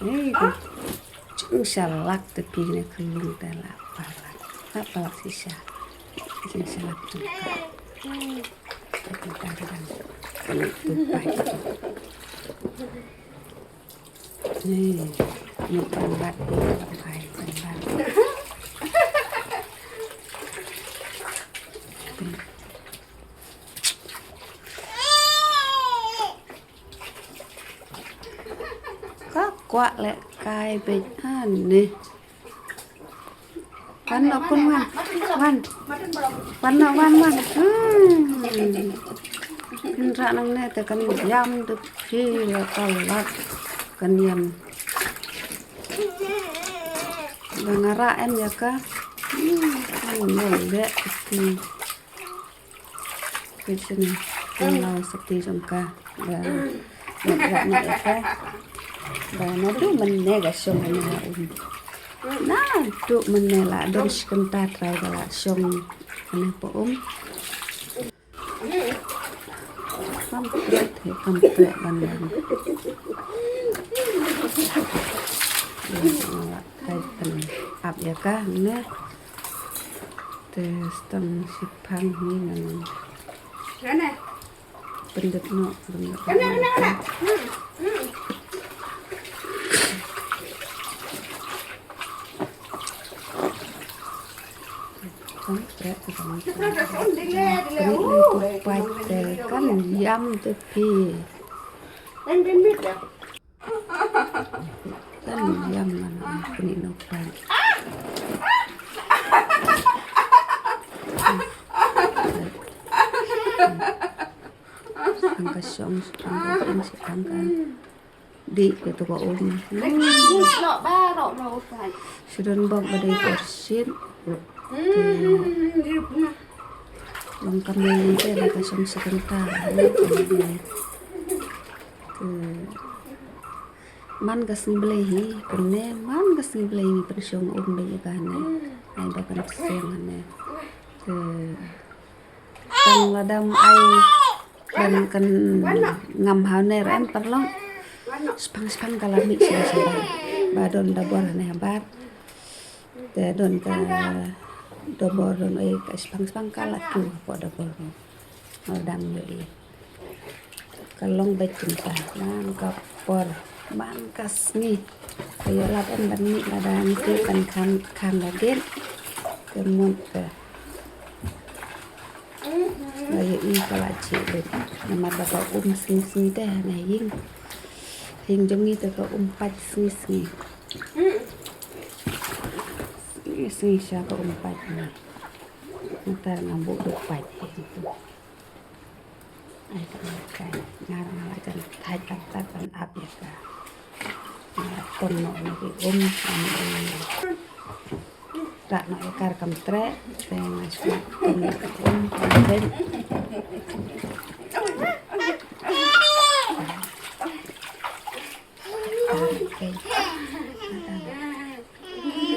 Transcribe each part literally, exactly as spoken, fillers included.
Ei, ka jingshalak te phi ne ka lung te la palak. La palak shisha. Jingshalak jong ka. Te ka dang dang. Ka ne tu pai. Ei, ne palak tu pai palak. Ka kwah leh kai beit ane. Wan noh pun wan. Wan. Wan noh wan wan. Hmm. Nra nangne te kan ïam te phi la ka lak kan ïam. Ba nga rah em ïa ka. Hmm. Kan nol leh te phi. Peit shane, ka law sati jong ka. Ba, ba, ba, ba, ba, ba, naduh mynne ka shong hangne ha um. Naduh mynne la don shi kynta trai ba la shong hangne ha um. Kam treh, kam treh ban ban. Ba, ba, ba, ban ap ïa ka hangne. Te stang shiphang hi ngan. Nane. Pyndep noh, pyndep noh. Nane, nane, nane. Hmm, hmm. Kan treh, kan treh. Kan treh, kan treh. Kan treh, kan ïam te phi. Kan ïam ngan kuni no pan. Ang ka shong, ang ka shong, ang ka di ka to ka um. Shu don bok ba dei por shit. Long ka mei te la ka shong shi kynta. Te man ka sngi Blei hi, pynne man ka sngi Blei ngi pynshong um beit ïa kane. Ai ba kan pynshong hangne. Te tang lada ym ai ban kan ngam ha une re em paralok. Spang spang ka la mih sha sha ba don dabor hangne habar. Te don ka dabor don ei ka spang spang ka la tu hapoh dabor. Ngal dang ïohi. Ka long beit kumta man ka por man ka sngi. Ka ïoh lad em ban mih lada ngi tip ban khan khan la gate. Ka mut ka. Nga ïohi ka la jhieh beit namar ba ka um sngi sngi te ha ïing. Ïing jong ngi te ka um pait sngi sngi. Sngi sngi sha ka um pait ngi. Nangta nga buh duh pait hi. Ai ka kai nga nga la jan thait tang tang ban ap ïa ka. Nga la tong noh ïa ki um ban um. Rah noh ïa ka kam treh te nga shu tong ïa ka um ban treh.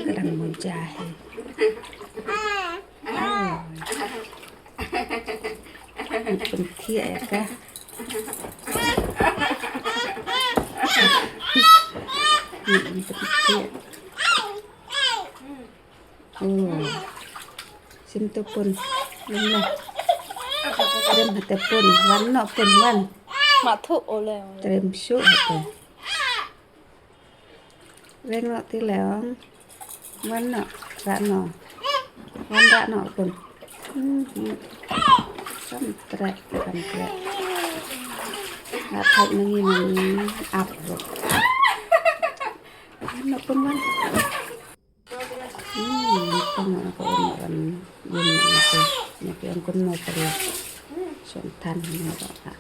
Ka dang muja hi. Pynthiah ïa ka. Pynthiah. Oh. Shim to pun. Shim la. Trem hate pun. Wan noh pun wan. Ma thu ole. Trem shuh hate. Reng noh ti le ong. Wan noh, rah noh. Wan rah noh pun. Hmm, hmm. Kam treh, kam treh. Nga thait ma ngi ma ngi ap ruh. Wan noh pun wan. Hmm, pun noh ka um wan. Wan noh ka. Nya ki ong kumno ka ruh. Shong than noh ka.